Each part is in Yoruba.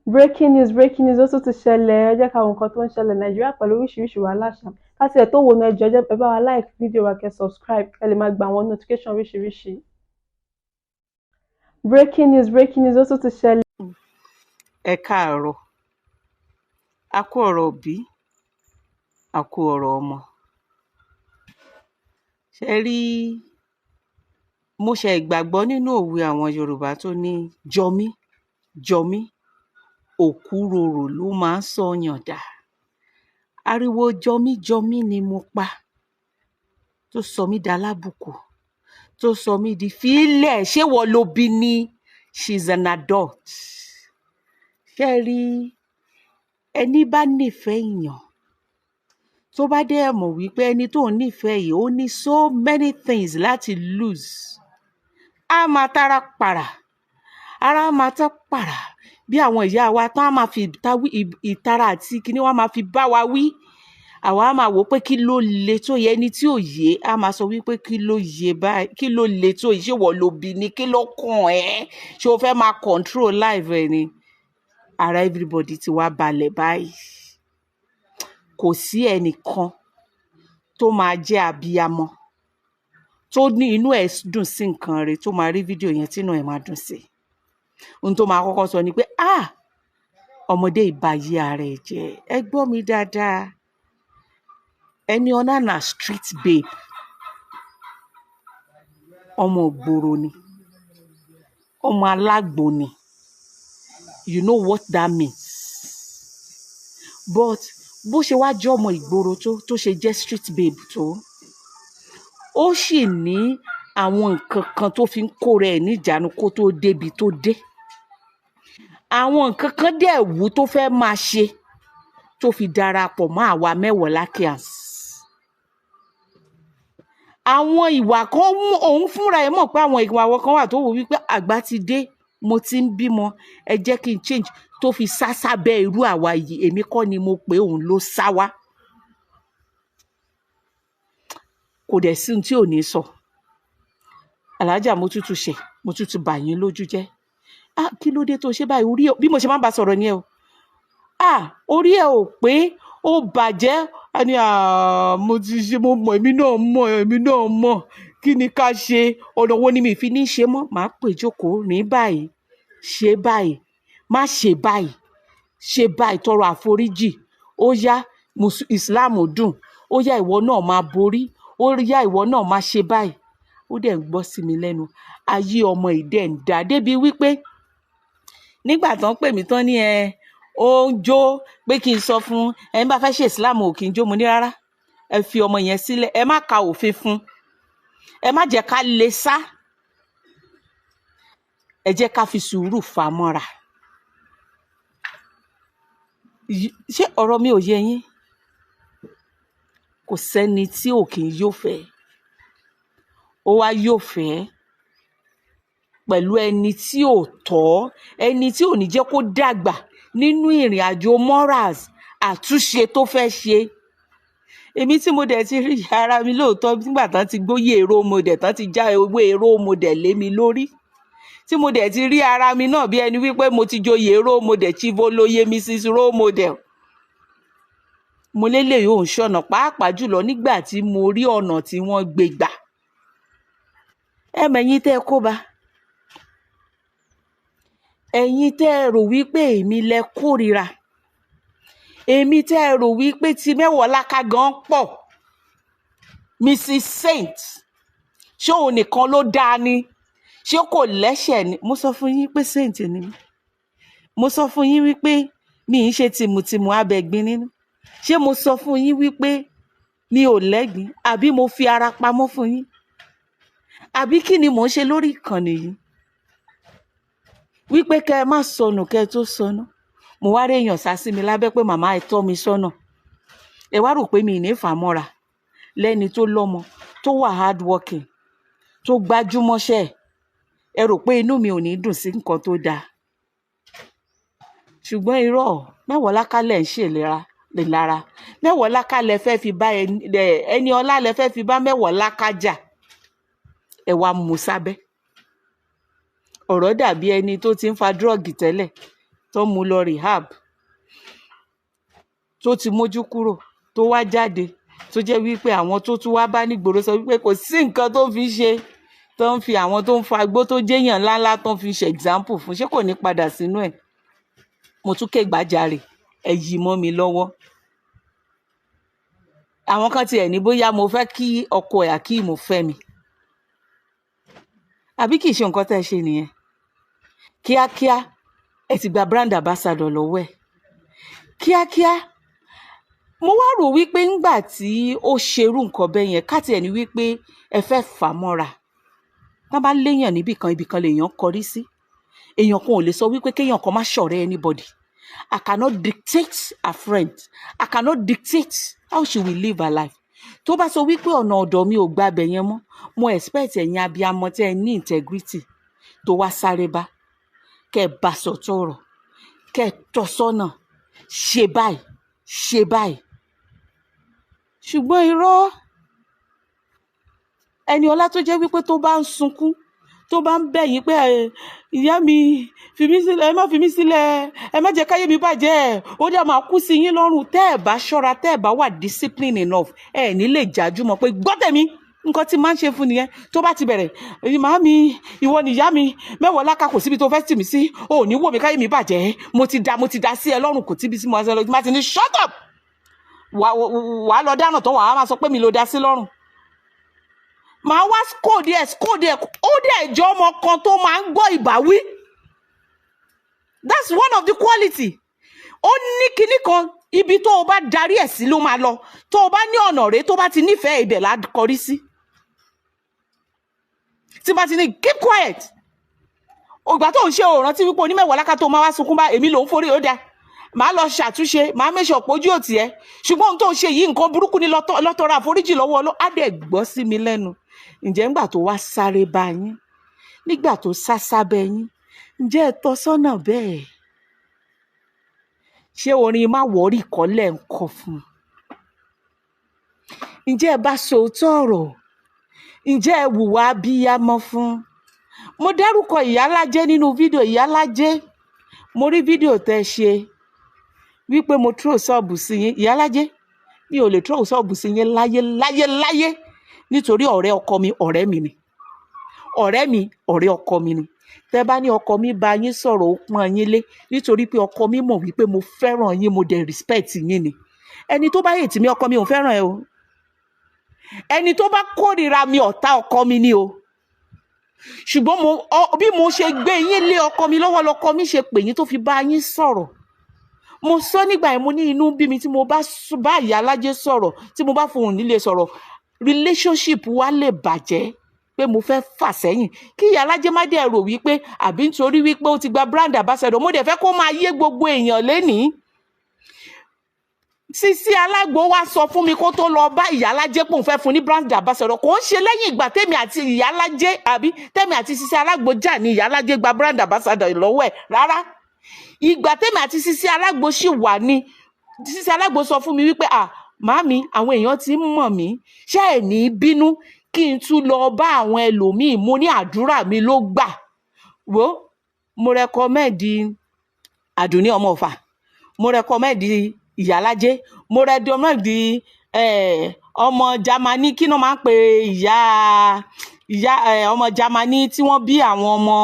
Breaking news, breaking news, ó tún ti ṣẹlẹ̀. Ẹ jẹ́ ká wo nǹkan tó ń ṣẹlẹ̀ Nàìjíríà pẹ̀lú oríṣiríṣi wàhálà ṣá. Ká tiẹ̀ tó wo náà, ẹ jọ̀ọ́, ẹ bá wa like fídíò wa, kẹ́ subscribe, ẹ lè máa gba àwọn notification oríṣiríṣi. Breaking news, breaking news, ó tún ti ṣẹlẹ̀. Ẹ káàárọ̀, a kú ọ̀rọ̀ òbí, a kú ọ̀rọ̀ ọmọ. Ṣe rí, mo ṣe ìgbàgbọ́ nínú òwe àwọn Yorùbá tó ní jọmí jọmí, òkúròrò ló máa ń sọ̀yàn dà. Ariwo jọmí jọmí ni mo pa tó sọ mí dalábùkù, tó sọ mí di fílẹ̀. Ṣé wọ́n ló bí ní? She's an adult. Ṣe rí, ẹni bá nífẹ̀ẹ́ èèyàn, tó bá dẹ̀ mọ̀ wípé ẹni tó ń nífẹ̀ẹ́ yìí, ó ní so many things láti lose, á máa tára pàrà, ara máa tá pàrà bí àwọn ìyá wa tán, á máa fi ìtara àti kíní wọn máa fi bá wa wí. Àwa á máa wò ó pé kí ló le tó yẹ. Ẹni tí ò yé á máa sọ wípé kí ló yé báyìí, kí ló le tó yìí? Ṣé wọ́n ló bí ni? Kí ló kàn ẹ́? Ṣé o fẹ́ máa control life ẹ ni? Ara everybody ti wá balẹ̀ báyìí. Kò sí ẹnìkan tó máa jẹ́ abiyamọ tó ní inú ẹ̀ dùn sí nǹkan rẹ̀, tó máa rí fídíò yẹn tínú ẹ̀ máa dùn sí. Ohun tó máa kọ́kọ́ sọ ni pé, "Ah, ọmọdé ìbàyí ara ẹ̀ jẹ́." Ẹ gbọ́ mi dáadáa, Ẹniọlá na street babe, ọmọ ògbóró ni, ọmọ alágbo ni. You know what that means? But bó ṣe wá jẹ́ ọmọ ìgboro tó ṣe jẹ́ street babe tó, ó sì ní àwọn nǹkan kan tó fi ń kóra ẹ̀ níjàánu kó tó débi tó dé. Àwọn nǹkan kan dẹ̀ wù tó fẹ́ máa ṣe tó fi darapọ̀ mọ́ àwa Mẹ́wọ̀ọ́lákíàs. Àwọn ìwà kan òun fúnra ẹ̀ mọ̀ pé àwọn ìwà kan wà tó wù wípé àgbà ti dé, mo ti ń bímọ, ẹ jẹ́ kí n change, tó fi sá sábẹ́ irú àwa yìí. Èmi kọ́ ni mo pé òun ló sá wá. Kò dẹ̀ sí ohun tí ò ní sọ. Alájà, mo tútù ṣe, mo tútù bà yín lójú jẹ́. Ah, kí ló dé tó ṣe báyìí? Orí ẹ, bí mo ṣe máa ń bá sọ̀rọ̀ ni ẹ o. Ah, orí ẹ ò pé, ó bàjẹ́. A ní, ah, mo ti ṣe, mo mọ̀, èmi náà mọ̀, èmi náà mọ̀. Kí ni ká ṣe? Ọ̀nà wo ni mi fi ní ṣe mọ́? Màá pè jókòó, rìn báyìí, ṣe báyìí, má ṣe báyìí, ṣe báyìí, tọrọ àforíjì. Ó yá, Islam dùn. Ó yá, ìwọ náà máa borí. Ó yá, ìwọ náà máa ṣe báyìí. Ó dẹ̀ ń gbọ́ sí mi lẹ́nu. Ayé ọmọ ìdẹ̀ ń dà débi wípé nígbà tán pè mí tán ní ẹ ó ń jó, pé kí n sọ fún ẹni bá fẹ́ ṣe Islam ò kí n jó. Mo ní rárá, ẹ fi ọmọ yẹn sílẹ̀, ẹ má ka òfin fún, ẹ má jẹ́ ká lè sá, ẹ jẹ́ ká fi sùúrù fà á mọ́ra. Ṣé ọ̀rọ̀ mi ò yé yín? Kò sẹ́ni tí ò kí ń yóò fẹ́. Ó wá yóò fẹ́ pẹ̀lú ẹni tí ò tọ́, ẹni tí ò ní jẹ́ kó dàgbà nínú ìrìn àjò morals àtúnṣe tó fẹ́ ṣe. Èmi tí mo dẹ̀ ti rí ara mi lóòótọ́ nígbà tán ti gbóyè role model, tán ti já ewé role model lé mi lórí, tí mo dẹ̀ ti rí ara mi náà bí ẹni wípé mo ti joyè role model, Chief Olóyè Mrs role model, mo lélẹ̀ yóò ń ṣọ̀nà, pàápàá jùlọ nígbà tí mo rí ọ̀nà tí wọ́n gbé gbà. Ẹ mẹ̀yìn tẹ́ ẹ kó bá, ẹ̀yin tẹ́ ẹ rò wípé èmi lẹ kórìíra, èmi tẹ́ ẹ rò wípé tí Mẹ́wọ̀ọ́láká gan pọ̀, Mrs Saint, ṣé òun nìkan ló dáa ni? Ṣé kò lẹ́ṣẹ̀ ni? Mo sọ fún yín pé saint ni mí. Mo sọ fún yín wípé mi ì ṣe tìmùtìmù abẹ̀gbin nínú. Ṣé mo sọ fún yín wípé mi ò lẹ́gbin? Àbí mo fi ara pamọ́ fún yín? Àbí kí ni mò ń ṣe lórí ìkànnì yìí? Wípé kẹ́ ẹ má sọnù kẹ́ ẹ tó sọnù. Mo wá rí èèyàn sá sí mi lábẹ́ pé màmá ẹ tọ́ mi sọ́nà. Ẹ wá rò pé mi ì ní fà á mọ́ra lẹ́ni tó lọ́mọ, tó wà hard working, tó gbájúmọ́ṣẹ́ ẹ̀. Ẹ rò pé inú mi ò ní dùn sí nǹkan tó dáa. Ṣùgbọ́n irọ́, Mẹ́wọ̀ọ́láká lẹ̀ ń ṣèlera lè lára. Mẹ́wọ̀ọ́láká lẹ fẹ́ fi bá ẹni ọlá lẹ fẹ́ fi bá Mẹ́wọ̀ọ́láká jà. Ẹ wá mú sábẹ́. Ọ̀rọ̀ dàbí ẹni tó ti ń fa drug tẹ́lẹ̀. tó mú lọ rehab, tó ti mójú kúrò, tó wá jáde, tó jẹ́ wípé àwọn tó tún wá bá nígboro sọ wípé kò sí nǹkan tó fi ṣe, tó ń fi àwọn tó ń fa igbó tó jẹ́yàn ńláńlá tó ń fi ṣe example fún, ṣé kò ní padà sínú ẹ̀? Mo tún ké gbàjarè, ẹ yí mọ́ mi lọ́wọ́. Àwọn kan tiẹ̀ ní bóyá mo fẹ́ kí ọkọ ẹ̀ Akeem fẹ́ mi, àbí kì í ṣe nǹkan tẹ́ ẹ ṣe nìyẹn? Kíákíá ẹ ti gba brand ambassador lọ́wọ́ ẹ̀ kíákíá. Mo wá rò wípé ńgbà tí ó ṣerú nǹkan bẹ́ẹ̀ yẹn, ká tiẹ̀ ní wípé ẹ fẹ́ fà á mọ́ra, tá bá léèyàn níbìkan, ibìkan lèèyàn kọrí sí. Èèyàn kan ò lè sọ wípé kéèyàn kan má ṣọ̀rẹ́ anybody. I cannot dictate a friend, I cannot dictate how she will live her life. Tó bá sọ wípé ọ̀nà ọ̀dọ̀ mi ò gba abẹ yẹn mọ́, mo expect ẹ̀yin abiyamọ tẹ́ ẹ ní integrity tó wá sáré bá, kẹ́ ẹ bá sọ̀tọ̀ ọ̀rọ̀, kẹ́ ẹ tọ́ sọ́nà, ṣe báyìí, ṣe báyìí. Ṣùgbọ́n irọ́, Ẹniọlá tó jẹ́ wípé tó bá ń sunkún, tó bá ń bẹ̀ yín pé ìyá mi, fi mí sílẹ̀, ẹ má fi mí sílẹ̀, ẹ má jẹ́ káyé mi bàjẹ́, ó dẹ̀ máa kú sí yín lọ́rùn. Tẹ́ ẹ bá ṣọ́ra, tẹ́ ẹ bá wà discipline enough, ẹ ní lè jájú mọ́ pé gbọ́ tèmi. Nǹkan tí máa ń ṣe fún nìyẹn. Tó bá ti bẹ̀rẹ̀, màámi, ìwọ nìyá mi, mẹ́wàá láka, kò síbi tó fẹ́ tì mí sí, ò ní wò mí káyé mi bàjẹ́, mo ti da sí ẹ lọ́rùn, kò tíbi sí mo má ti ní shut up, wà á lọ dáná tán, wà á máa sọ pé mi ló da sí lọ́rùn. Màá wá scold ẹ, scold ẹ. Ó dẹ̀ jẹ́ ọmọ kan tó máa ń gbọ́ ìbáwí. That's one of the quality. Ó ní kinní kan, ibi tó o bá darí ẹ̀ sí ló máa lọ. Tó o bá ní ọ̀nà rèé, tó bá ti nífẹ̀ẹ́, ibẹ̀ lá kọrí sí. Tí bá ti ní keep quiet, ògbà tó ń ṣe òòràn tí wípé onímẹ̀wàá láká tó máa wá sunkún bá èmi lòún forí, ó dáa, màá lọ ṣàtúnṣe, màá mẹ́sàn pójú òtí ẹ. Ṣùgbọ́n ohun tó ń ṣe yìí, nǹkan burúkú ni, lọ́tọ́ra àforíjì lọ́wọ́ ọlọ́, á dẹ̀ gbọ́ sí mi lẹ́nu. Ǹjẹ́ ńgbà tó wá sáré bá yín, nígbà tó sá sábẹ́ yín, ǹjẹ́ ẹ tọ́ sọ́nà bẹ́ẹ̀? Ṣé orin má wọ́ọ̀rì kọ́lẹ̀ ń kọ fún un? Ǹjẹ́ ẹ bá sòótọ́ ọ̀rọ̀? Ǹjẹ́ ẹ hùwà abiyamọ fún un? Mo dárúkọ Ìyálájé nínú fídíò. Ìyálájé, mo rí fídíò tẹ́ ṣe wípé mo throw sub sí yín. Ìyálájé, mi ò lè throw sub sí yín láyé láyé láyé, nítorí ọ̀rẹ́ ọkọ mi, ọ̀rẹ́ mi ni, ọ̀rẹ́ mi, ọ̀rẹ́ ọkọ mi ni. Tẹ́ bá ní ọkọ mi bá yín sọ̀rọ̀, ó pọ́n yín lé, nítorí pé ọkọ mi mọ̀ wípé mo fẹ́ràn yín, mo dẹ̀ respect yín ni. Ẹni tó bá hate mi, ọkọ mi ò fẹ́ràn ẹ o. Ẹni tó bá kórìíra mi, ọ̀tá ọkọ mi ni o. Ṣùgbọ́n mo bí mo ṣe gbé yín lé ọkọ mi lọ́wọ́, lọkọ mi ṣe pè yín tó fi bá yín sọ̀rọ̀. Mo sọ nígbà yẹn, mo ní inú bí mi tí mo bá bá ìyá alájẹ sọ̀rọ̀, tí mo bá fohùn nílé sọ̀rọ̀, relationship wa lè bàjẹ́, pé mo fẹ́ fà sẹ́yìn, kí ìyá alájẹ má dẹ̀ rò wípé àbí nítorí wípé ó ti gba brand ambassador. Mo dẹ̀ fẹ́ kó máa yé gbogbo èèyàn lénìí. Sisi Alágbo wá sọ fún mi kó tó lọ bá ìyálájẹ pòun fẹ́ fún ní brand ambassador. Kò ń ṣe lẹ́yìn ìgbà tèmi àti ìyálájẹ àbí tèmi àti Sisi Alágbo jà ní ìyálájẹ gba brand ambassador lọ́wọ́ ẹ̀ rárá. Ìgbà tèmi àti Sisi Alágbo sì wà ní, Sisi Alágbo sọ fún mi wípé, "Ah, màámi, àwọn èèyàn ti ń mọ̀ mí, ṣé ẹ̀ ní bínú kí n tún lọ bá àwọn ẹlòmíì?" Mo ní àdúrà mi ló gbà. Wo, mo recommend Àdùnní ọmọ Ọ̀fà, mo recommend Ìyálájé, mo recommend ọmọ Jámánì, kí ló máa ń pe ìyá ìyá ọmọ Jámánì tí wọ́n bí àwọn ọmọ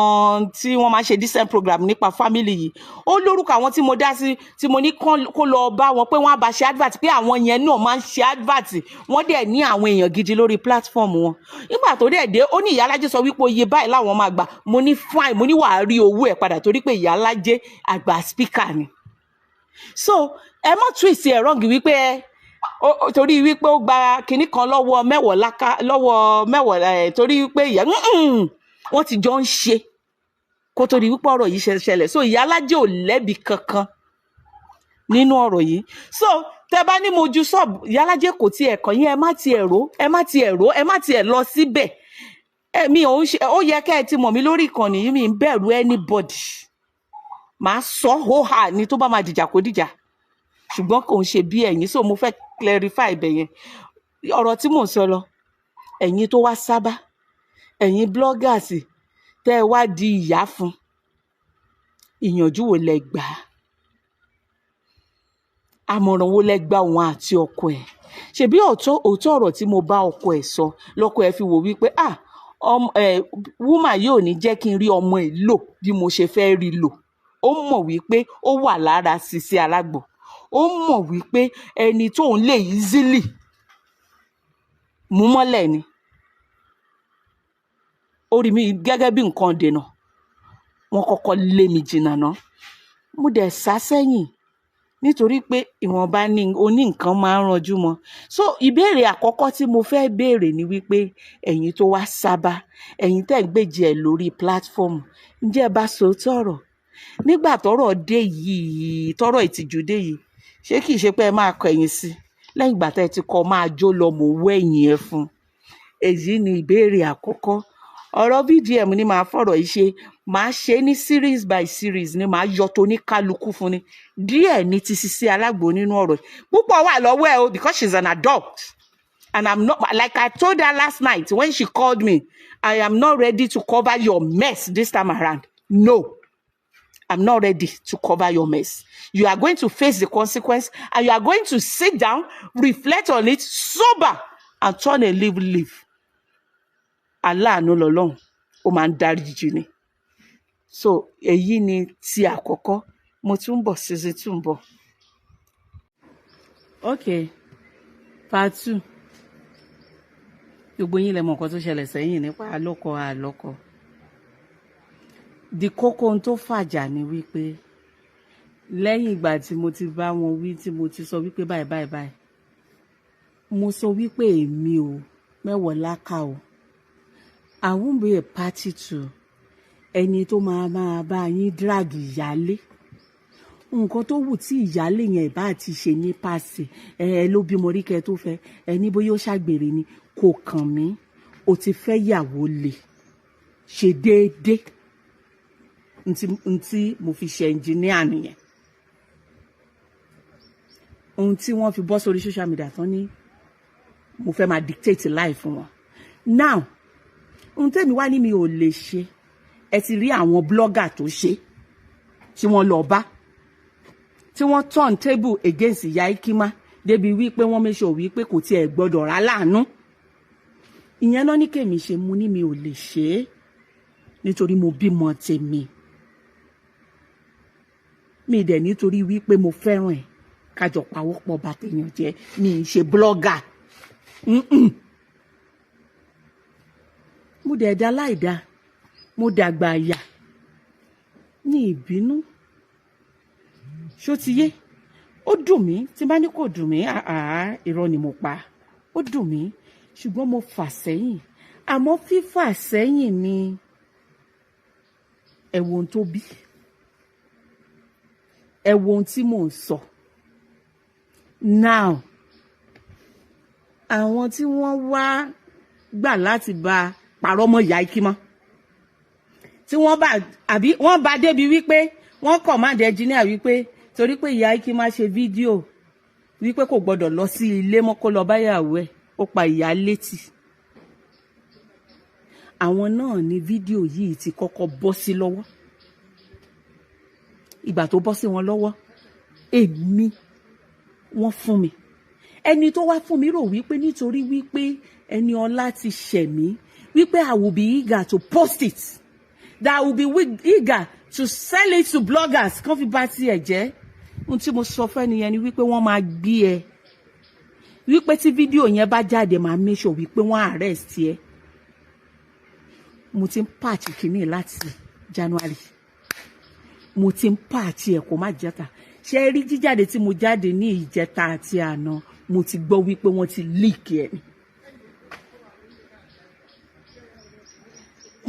tí wọ́n máa ń ṣe decent program nípa family yìí. Ó lórúkọ àwọn tí mo dá sí, tí mo ní kó lọ bá wọn pé wọ́n á bá ṣe advert, pé àwọn yẹn náà máa ń ṣe advert, wọ́n dẹ̀ ní àwọn èèyàn gidi lórí platform wọn. Nígbà tó dẹ̀ dé, ó ní Ìyálájé sọ wípé iye báyìí làwọn máa gbà. Mo ní fine, mo ní wàá rí owó ẹ̀ padà, torí pé Ìyálájé àgbà speaker ni. So ẹ má twist ẹ wrong wípé ẹ torí wípé ó gba kinní kan lọ́wọ́ mẹ́wọ̀ọ́ láká lọ́wọ́ mẹ́wọ̀ọ́ ẹ̀, torí wípé ìyá wọ́n ti jọ ń ṣe kó tó di wípé ọ̀rọ̀ yìí ṣẹlẹ̀. So Ìyálájé ò lẹ́bi kankan nínú ọ̀rọ̀ yìí. So tẹ bá ní mo ju sub, Ìyálájé kò tiẹ̀ kàn yín. Ẹ má tiẹ̀ rò, ẹ má tiẹ̀ rò, ẹ má tiẹ̀ lọ síbẹ̀. Ẹ mi ò ń ṣe, ó yẹ kẹ́ ẹ ti mọ̀ mí lórí ìkànnì yìí, mi ń bẹ̀rù anybody. Màá sọ hóhà ni, tó bá máa dìjà kó dìjà, ṣùgbọ́n kò ń ṣe bí ẹ̀yin. So mo fẹ́ clarify ibẹ̀ yẹn. Ọ̀rọ̀ tí mò ń sọ lọ, ẹ̀yin tó wá sábà, ẹ̀yin bloggers tẹ́ ẹ wá di ìyá fún, ìyànjú wo lẹ gbà á? Àmọ̀ràn wo lẹ gba òun àti ọkọ ẹ̀? Ṣebí òótọ́ òótọ́ ọ̀rọ̀ tí mo bá ọkọ ẹ̀ sọ lọ́kọ ẹ̀ fi wò wípé, ah, ọmọ ẹ̀ woman yóò ní jẹ́ kí n rí ọmọ ẹ̀ lò bí mo ṣe fẹ́ rí lò. Ó mọ̀ wípé ó wà lára Sisi Alágbo. Ó mọ̀ wípé ẹni tóun lè easily mú mọ́lẹ̀ ni. Ó rí mi gẹ́gẹ́ bí nǹkan dènà. Wọ́n kọ́kọ́ lé mi jìnnà ná. Mo dẹ̀ sá sẹ́yìn nítorí pé ìwọ̀nba ní oní nǹkan máa ń ranjú mọ́. So ìbéèrè àkọ́kọ́ tí mo fẹ́ béèrè ni wípé ẹ̀yin tó wá sábà, ẹ̀yin tẹ́ ń gbèjì ẹ̀ lórí platform, ǹjẹ́ ẹ bá sòótọ́ ọ̀rọ̀? Nígbà tọ́rọ̀ dé yìí, tọ́rọ̀ ìtìjú dé yìí, ṣé kìí ṣe pé ẹ máa kọ̀yìn sí i? Lẹ́yìn ìgbà tẹ́ ẹ ti kọ́ máa jó lọ, mò ń wẹ̀yìn ẹ fún un. Èyí ni ìbéèrè àkọ́kọ́. Ọ̀rọ̀ VDM ni màá fọ̀rọ̀ yìí ṣe. Màá ṣe é ní series by series ni màá yọ tó ní kálukú fún ni. Díẹ̀ ní ti Sisi Alágbo nínú ọ̀rọ̀ yìí. Púpọ̀ wà lọ́wọ́ ẹ o, because she's an adult. And I'm not, like I told her last night when she called me, I am not ready to cover your mess this time around. No. I'm not ready to cover your mess. You are going to face the consequence and you are going to sit down, reflect on it, sober, and turn a leaf leaf. Aláàánú lọ́lọ́run, ó máa ń dáríjì ni. So èyí ni ti àkọ́kọ́. Mo tún ń bọ̀, season two ń bọ̀. Okay, part two. Gbogbo yín lẹ mọ̀ nǹkan tó ṣẹlẹ̀ sẹ́yìn nípa àlọ́kọ àlọ́kọ. The kókó ohun tó fàjà ni wípé lẹ́yìn ìgbà tí mo ti bá wọn wí, tí mo ti sọ wípé báyìí báyìí báyìí, mo sọ wípé èmi ò Mẹ́wọ̀láká o, I won't be a party to ẹni tó máa máa bá yín drag ìyálé. Nǹkan tó wù tí ìyálé yẹn ìbá ti ṣe ní pàṣẹ ẹ ẹ ló bímọ rí kẹ tó fẹ́ ẹ ní bóyá ó ṣàgbèrè ni, kò kàn mí. O ti fẹ́ yàwó lè ṣe déédéé. Ntí mo fi ṣe engineer nìyẹn. Ohun tí wọ́n fi bọ́ sórí social media tán ní mo fẹ́ máa dictate life fún wọn now. Ohun tẹ́mi wá ní mi ò lè ṣe, ẹ ti rí àwọn blogger tó ṣe tí wọ́n lọ bá, tí wọ́n turn table against ìyá Ikima débi wípé wọ́n make sure wípé kò tiẹ̀ gbọ́dọ̀ rà láàánú. Ìyẹn náà ní kèmí ṣe mú ní mi ò lè ṣe é nítorí mo bímọ tèmi mi dẹ̀, nítorí wípé mo fẹ́ràn ẹ̀ kájọ pawọ́pọ̀ bá tèèyàn jẹ́. Mi ì ṣe blogger. Mo dẹ̀ dá láìda, mo dàgbà àyà ní ìbínú. Ṣó ti yé? Ó dùn mí. Tí bá ní kò dùn mí, àá, irọ́ ni mo pa. Ó dùn mí, ṣùgbọ́n mo fà sẹ́yìn. Àmọ́ fífà sẹ́yìn mi, ẹ wo ohun tó bí, ẹ wo ohun tí mò ń sọ now. Àwọn tí wọ́n wá gbà láti bá parọ́ mọ́ ìyá Ikima, tí wọ́n bá àbí wọ́n bá débi wípé wọ́n command engineer wípé torí pé ìyá Ikima ṣe fídíò wípé kò gbọ́dọ̀ lọ sí ilé mọ́, kó lọ báyàwó ẹ̀, ó pa ìyá létí. Àwọn náà ní fídíò yìí ti kọ́kọ́ bọ́ sí lọ́wọ́. Ìgbà tó bọ́ sí wọn lọ́wọ́, èmi wọ́n fún mi. Ẹni tó wá fún mi rò wípé nítorí wípé ẹni ọlá ti ṣẹ̀ mí, wípé I will be eager to post it, that I will be eager to sell it to bloggers kán fi bá tiẹ̀ jẹ́. Ohun tí mo sọ fẹ́ nìyẹn ni wípé wọ́n máa gbé ẹ, wípé tí fídíò yẹn bá jáde, máa make sure wípé wọ́n arrest ẹ. Mo ti ń patch kínní láti January. Mo ti ń patch ẹ̀ kó má jẹ́ta. Ṣe rí jíjáde tí mo jáde ní ìjẹta àti àná, mo ti gbọ́ wípé wọ́n ti leak ẹ̀ ni.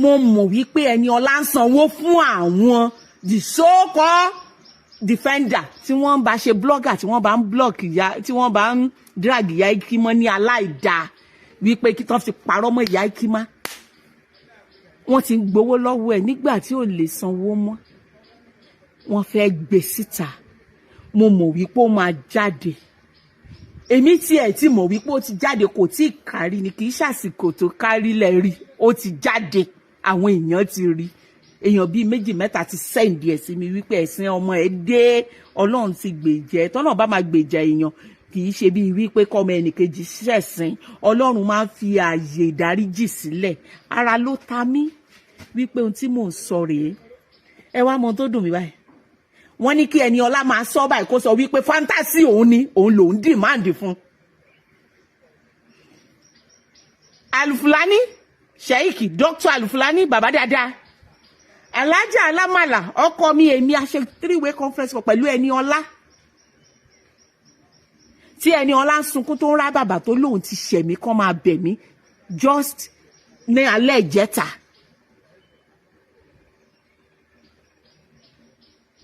Mo mọ̀ wípé ẹni ọlá ń sanwó fún àwọn the so-called defender tí wọ́n bá ṣe blogger, tí wọ́n bá ń blog ìyá, tí wọ́n bá ń drag ìyá Ikima ní aláìda, wípé kí tán fi parọ́ mọ́ ìyá Ikima. Wọ́n ti ń gbowó lọ́wọ́ ẹ̀. Nígbà tí ò lè sanwó mọ́, wọ́n fẹ́ gbé síta. Mo mọ̀ wípé ó máa jáde. Èmi tiẹ̀ ti mọ̀ wípé ó ti jáde, kò tí ì kárí ni. Kì í ṣàsìkò tó kárí lẹ̀ rí. Ó ti jáde, àwọn èèyàn ti rí. Èèyàn bíi méjì mẹ́ta ti send ẹ̀ sí mi wípé ẹ̀sìn ọmọ ẹ̀ dé, Ọlọ́run ti gbèjẹ́. Tọ́nà bá máa gbèjà èèyàn, kì í ṣe bíi wípé kọ́mọ ẹnìkejì ṣẹ̀sìn. Ọlọ́run máa ń fi ààyè ìdáríjì sílẹ̀. Ara ló ta mí wípé ohun tí mò ń sọ rèé. Ẹ wá mọ ohun tó dùn mí báyìí. Wọ́n ní kí ẹni ọlá máa sọ báyìí, kó sọ wípé fantasy òun ni òun lòún demand fún. Alufulani Sheik Dr. Alufulani, bàbá dáadáa, Alájà Alámàlà, ọkọ mi, èmi a ṣe 3-way conference call pẹ̀lú ẹni ọlá, tí ẹni ọlá ń sunkún, tó ń rá bàbà, tó lóun ti ṣẹ̀mí, kán máa bẹ̀ mí, just ní alẹ́ ìjẹta.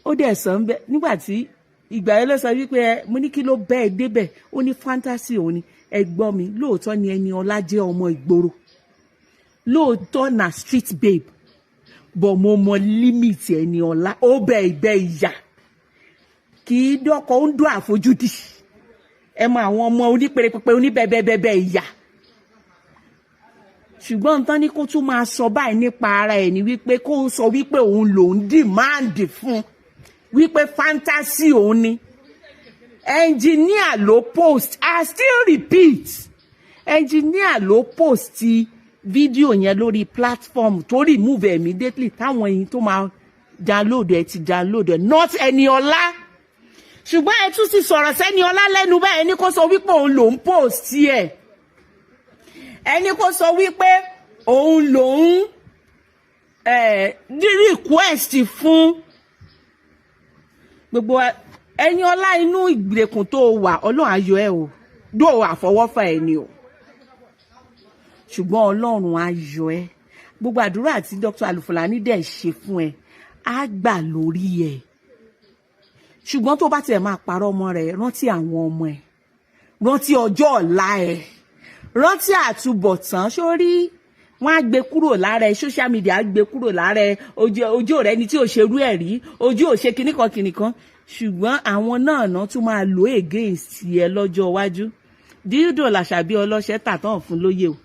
Ó dẹ̀ sọ ń bẹ nígbà tí ìgbà yẹn ló sọ wípé ẹ mo ní kí ló bẹ́ẹ̀ débẹ̀. Ó ní fantasy òun ni. Ẹ gbọ́ mi, lóòótọ́ ni ẹni ọlá jẹ́ ọmọ ìgboro, lóòótọ́ na street babe, but mo mọ limit ẹni ọlá. Ó bẹ ìbẹ ìyà kì í dọ́kọ̀, ó ń dún àfojúdi. Ẹ mọ àwọn ọmọ onípèrèpèpè, oníbẹ̀bẹ̀bẹ̀ ìyà. Ṣùgbọ́n tán ní kó tún máa sọ báyìí nípa ara ẹ̀ ní wípé kó sọ wípé òun lòún demand fún, wípé fantasy òun ni. Engineer ló post, I still repeat, engineer ló post fídíò yẹn lórí platform tó remove immediately, táwọn ẹyin tó máa download ẹ ti download ẹ, not Ẹniọlá. Ṣùgbọ́n ẹ tún ti sọ̀rọ̀ sẹ́ni ọlá lẹ́nu báyìí. Ẹni kó sọ wípé òun lòún post ẹ̀, ẹni kó sọ wípé òun lòún request fún gbogbo. Ẹni ọlá, inú ìgbèkùn tó wà, Ọlọ́run á yọ ẹ́ o. Dó àfọwọ́fà ẹ ni o, ṣùgbọ́n Ọlọ́run á yọ ẹ́. Gbogbo àdúrà tí Dr. Alufulani dẹ̀ ṣe fún ẹ á gbà lórí ẹ. Ṣùgbọ́n tó bá tiẹ̀ máa parọ́ ọmọ rẹ̀, rántí àwọn ọmọ ẹ̀, rántí ọjọ́ ọ̀la ẹ̀, rántí àtúbọ̀tán. Sórí wọn á gbé kúrò lára ẹ, social media á gbé kúrò lára ẹ, ojú rẹ ni tí ò ṣe rú ẹ rí, ojú ò ṣe kinníkan kinníkan. Ṣùgbọ́n àwọn náà náà tún máa lò against ẹ lọ́jọ́ iwájú. Dídò làṣàbí ọlọ́ṣẹ́ tà tán fún lóye o.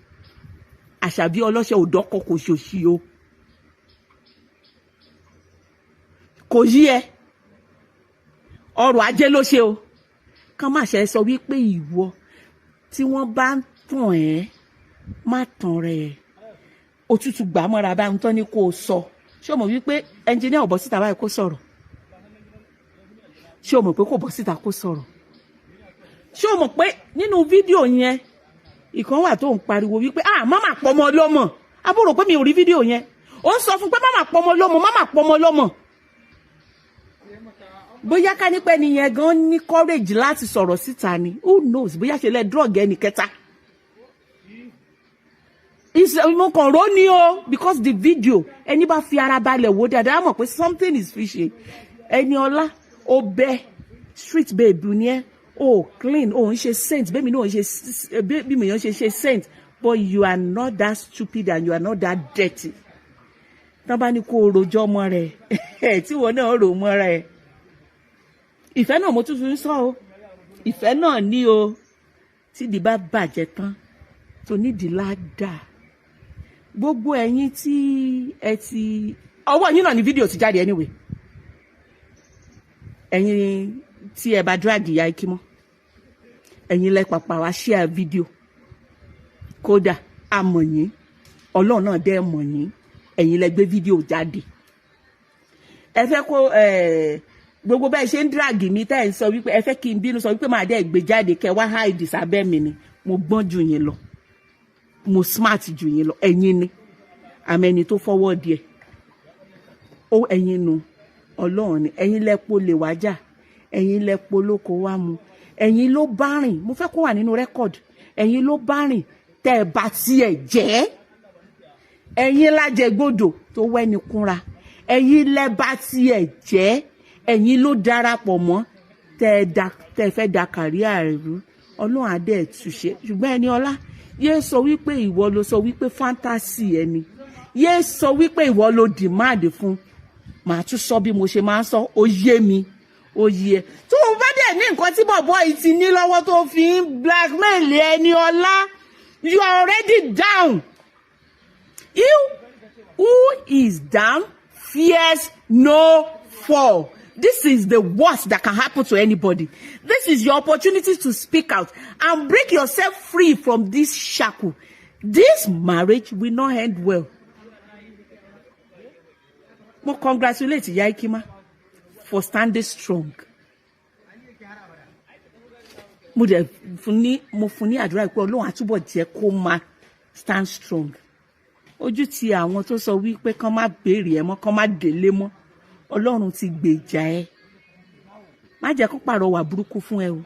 Àṣàbí ọlọ́ṣẹ́ ò dọ́kọ̀, kò ṣòṣì o, kò yí ẹ. Ọrọ̀ ajé ló ṣe o. Kán má ṣe sọ wípé ìwọ tí wọ́n bá ń tàn ẹ́, má tàn rẹ̀. Òtútù gbà mọ́ra bá ń tán ní kó o sọ. Ṣé o mọ̀ wípé ẹnjìníà ò bọ́ síta báyìí kó sọ̀rọ̀? Ṣé o mọ̀ pé kò bọ́ síta kó sọ̀rọ̀? Ṣé o mọ̀ pé nínú fídíò yẹn, ìkan wà tó ń pariwo wípé, "Ah, má má pọmọ lọ́mọ"? Àbúrò pé mi ò rí fídíò yẹn. Ó ń sọ fún pé, "Má má pọmọ lọ́mọ, má má pọmọ lọ́mọ." Bóyá ká nípẹ́ nìyẹn gan ní courage láti sọ̀rọ̀ síta ni, who knows, bóyá ṣe lẹ́ drug ẹnì kẹta. Mo kàn rò ní o, because the video, ẹni bá fi ara balẹ̀ wò dáadáa mọ̀ pé something is fishy. Ẹni ọlá, ó bẹ́ street babe ni ẹ, o clean, o ń ṣe saint bẹ́ẹ̀ mi náà ń ṣe bí mi yàn ṣe saint, but you are not that stupid and you are not that dirty. Tán bá ní kó o rojọ́ mọ́ rẹ̀ tí wọn náà rò mọ́ rẹ̀. Ìfẹ́ náà mo tún fi ń sọ o, ìfẹ́ náà ní o. Tídìí bá bàjẹ́ tán, tó nídìí ládàá. Gbogbo ẹ̀yin tí ẹ ti ọwọ́ yín náà ní fídíò ti jáde anyway, ẹ̀yin tí ẹ bá drag ìyá ikí mọ́, ẹ̀yin lẹ pàpà wá share fídíò. Kódà a mọ̀ yín, Ọlọ́run náà dẹ́ mọ̀ yín. Ẹ̀yin lẹ gbé fídíò jáde. Ẹ fẹ́ kó gbogbo bẹ́ẹ̀ ṣe ń drag mi, tẹ́ ẹ̀ ń sọ wípé ẹ fẹ́ kí n bínú, sọ wípé màá dẹ́ gbé jáde, kẹ́ wá hide sábẹ́ mi ni. Mo gbọ́n jù yín lọ, mo smart jù yín lọ. Ẹ̀yin ni àmọ́ ẹni tó fọwọ́ díẹ̀ ó, ẹ̀yin nu Ọlọ́run ni. Ẹ̀yin lẹ́pọ̀ lè wájà, ẹ̀yin lẹ́pọ̀ lóko wá mu, ẹ̀yin ló bá rìn. Mo fẹ́ kó wà nínú record. Ẹ̀yin ló bá rìn tẹ́ ẹ bá tiẹ̀ jẹ́. Ẹ̀yin lájẹgbodò tó wẹ́ni kúnra, ẹ̀yin lẹ́ bá tiẹ̀ jẹ́. Ẹ̀yin ló darapọ̀ mọ́ tẹ́ ẹ fẹ́ da career rú. Ọlọ́run adé ẹ̀ túṣe. Ṣùgbọ́n ẹni ọlá, yéé sọ wípé ìwọ ló sọ wípé fantasy ẹni, yéé sọ wípé ìwọ ló demand fún. Màá tún sọ bí mo ṣe máa ń sọ. Ó yé mi, ó yé ẹ. Tó o bá dẹ̀ ní nǹkan tí bọ̀bọ̀ yìí ti ní lọ́wọ́ tó fi ń blackmail ẹni ọlá, you are already down. You who is down Fears no fall. This is the worst that can happen to anybody. This is your opportunity to speak out and break yourself free from this shackle. This marriage will not end well. Mo congratulate Ìyá Ikima for standing strong. Mo dẹ̀ fún ní, mo fún ní àdúrà pé Ọlọ́run á túbọ̀ jẹ́ kó máa stand strong. Ojú ti àwọn tó sọ wípé kán má béèrè ẹ mọ́, kán má délé mọ́. Ọlọ́run ti gbèjà ẹ. Má jẹ́ kó pàrọwà burúkú fún ẹ o.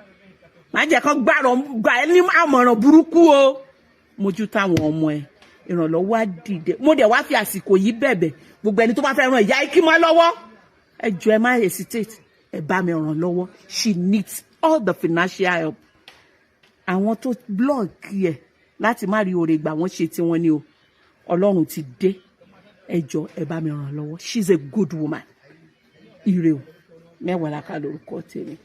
Má jẹ́ kó gbàrọ̀ gbà ẹ ní àmọ̀ràn burúkú o. Mójú táwọn ọmọ ẹ, ìrànlọ́wọ́ á dìde. Mo dẹ̀ wá fi àsìkò yìí bẹ̀bẹ̀ gbogbo ẹni tó bá fẹ́ ran Ìyá Ikima lọ́wọ́, ẹ jọ̀ọ́, ẹ má hesitate, ẹ bá mi ràn lọ́wọ́. She needs all the financial help. Àwọn tó block ẹ láti má rí oore gbà, wọ́n ṣe tiwọn ni o. Ọlọ́run ti dé. Ẹ jọ̀ọ́, ẹ bá mi ràn lọ́wọ́. She is a good woman. Ire o. Mẹ́wàá la ká lórúkọ tèmi.